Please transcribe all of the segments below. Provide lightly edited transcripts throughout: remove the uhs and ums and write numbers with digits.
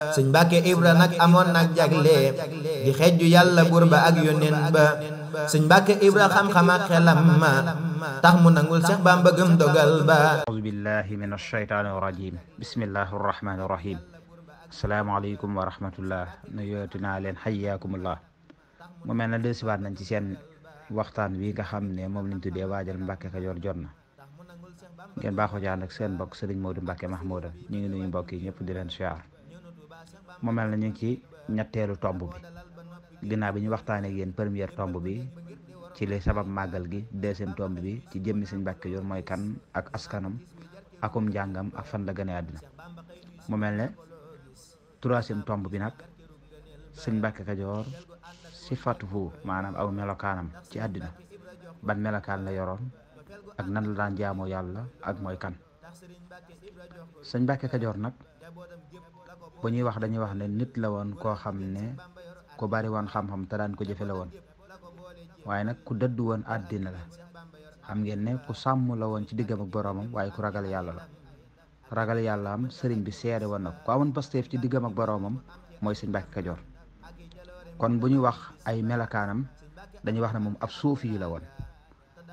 sëñ Mbàkke Ibra nag amoon nag jagle di xejju yàlla buur ba ak yónneen ba sëñ Mbàkke Ibra xam-xam ak xelam ma tax mu nangul Seex Bamba gëm dogal ba. auzu billahi min ashaytaani rajim bismillahi rahmaani rahim asalaamaaleykum wa rahmatullah nuyooti naa leen xayaakumullah mu mel na dellusiwaat nañ ci seen waxtaan wi nga xam ne moom lañ tuddee waajal Mbàkke Kajoor jot na ngeen baaxoo ci ànd ak seen mbokk Sëriñ Moodu Mbàkke Mahmoudan ñu ngi nuyu mbokk yi ñëpp di leen siyaar mu mel na ñu ngi ci ñetteelu tomb bi ginnaaw bi ñu waxtaanee ak yéen première tomb bi ci li sabab màggal gi deuxième tomb bi ci jëmmi Sëñ Mbàkke Kajoor mooy kan ak askanam akum njàngam ak fan la gane àddina mu mel ne troisième tomb bi nag Sëñ Mbàkke Kajoor sifatuhu maanaam aw melokaanam ci àddina ban melokaan la yoroon ak nan la daan jaamoo yàlla ak mooy kan. Sëñ Mbàkke Kajoor nag bu ñuy wax dañuy wax ne nit la woon koo xam ne ku bari woon xam-xam te daan ko jëfe la woon waaye nag ku dëdd woon àddina la xam ngeen ne ku sàmm la woon ci diggam ak boroomam waaye ku ragal yàlla la ragal yàlla am sëriñ bi seede woon na ko ku amoon pasteef ci diggam ak boroomam mooy Sëñ Mbàkke Kajoor kon bu ñuy wax ay melakaanam dañuy wax ne moom ab suufi yi la woon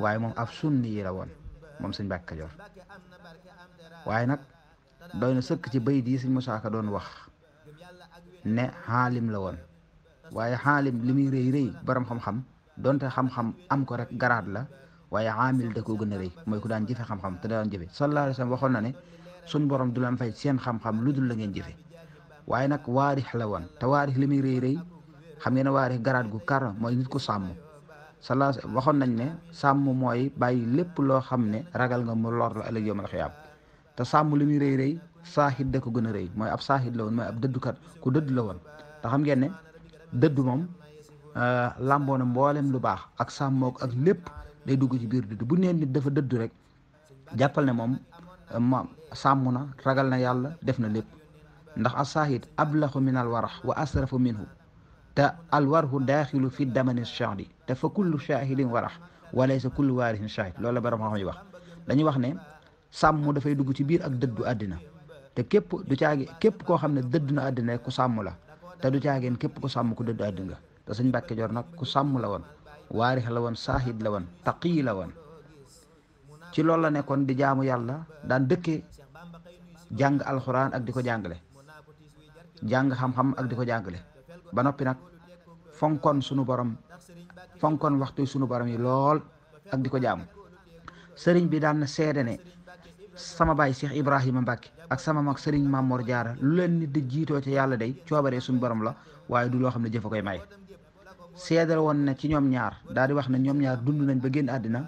waaye moom ab sunni yi la woon moom Sëñ Mbàkke Kajoor waaye nag doy na sëkk ci bayit yi Sëñ Musaa Ka doon wax ne xaalim la woon waaye xaalim li muy rëy rëy borom xam-xam donte xam-xam am ko rek garaat la waaye xaamil da koo gën a rëy mooy ku daan jëfe xam-xam te daan jëfe sallallahu alayhi wa sallam waxoon na ne suñ borom du leen fay seen xam-xam lu dul la ngeen jëfe waaye nag waarix la woon te waarix li muy rëy rëy xam ngeen ne waarix garaat gu kar mooy nit ku sàmm sallallahu waxoon nañ ne sàmm mooy bàyyi lépp loo xam ne ragal nga mu lor la ëllëg yawmal xiyaam te sàmm li muy rëy rëy saaxit da ko gën a rëy mooy ab saaxit la woon mooy ab dëddukat ku dëdd la woon te xam ngeen ne dëdd moom làmboo na mboolem lu baax ak sàmmook ak lépp day dugg ci biir dëdd bu neen nit dafa dëdd rek jàppal ne moom sàmm na ragal na yàlla def na lépp ndax a saaxit ablaxu min al warax wa asrafu minhu te al warhu daaxilu fi damani shahdi te fa kullu shahidin warax walaysa kullu waarihin shahid loolu la borom xam yi wax dañuy wax ne sàmm dafay dugg ci biir ak dëddu àddina te képp koo xam ne dëdd na àddina ku sàmm la te du caageen képp ku sàmm ku dëddu àddina te Sëñ Mbàkke Kajoor nag ku sàmm la woon waarix la woon saahid la woon taqi la woon ci loolu la nekkoon di jaamu yàlla daan dëkkee jàng alxuraan ak di ko jàngale jàng xam-xam ak di ko jàngale ba noppi nag fonkoon sunu borom fonkoon waxtu sunu borom yi lool ak di ko jaamu sëriñ bi daan na seede ne sama baay Cheikh Ibrahima Mbacke ak sama mag sëriñ Mamor Diarra lu leen nit di jiitoo ci yàlla day coobaree suñu borom la waaye du loo xam ne jëfa koy may seedal woon ne ci ñoom ñaar daal di wax ne ñoom ñaar dund nañ ba génn àddina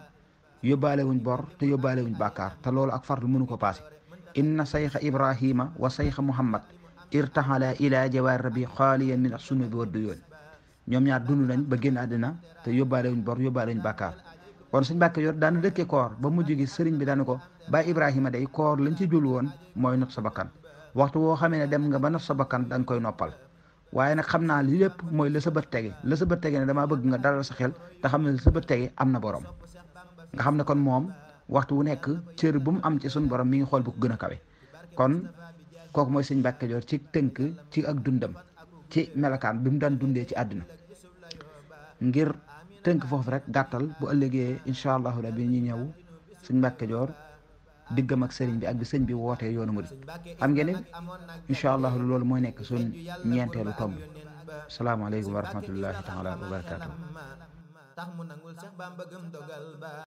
yóbbaale wuñ bor te yóbbaale wuñ bàkkaar te loolu ak farlu mënu ko paase inna sayxa Ibrahima wa sayxa Muhammad irtahala ila jawaar rabi xaaliyan min sunu bi waddu yoon ñoom ñaar dund nañ ba génn àddina te yóbbaale wuñ bor yóbbaale wuñ bàkkaar kon Sëñ Mbàkke Kajoor daan dëkkee koor ba mujj gi sëriñ bi daane ko baay Ibrahima day koor lañ ci jul woon mooy not sa bakkan waxtu woo xamee ne dem nga ba not sa bakkan da nga koy noppal waaye nag xam naa li lépp mooy la sa bët tege ne damaa bëgg nga dalal sa xel te xam ne la sa bët tege am na borom nga xam ne kon moom waxtu wu nekk cër bu mu am ci suñu borom mi ngi xool bu ko gën a kawe kon kooku mooy Sëñ Mbàkke Kajoor ci tënk ci ak dundam ci melokaan bi mu daan dundee ci àdduna ngir tënk foofu rek gàttal bu ëllëgee incha allahu rabbi ñu ñëw Sëñ Mbàkke Kajoor diggam ak sëriñ bi ak bi sëñ bi wootee yoonu murid xam ngeen ne incha allahu loolu mooy nekk suñ ñeenteelu tomb salaamaaleykum wa rahmatullahi taala wa barakaatu.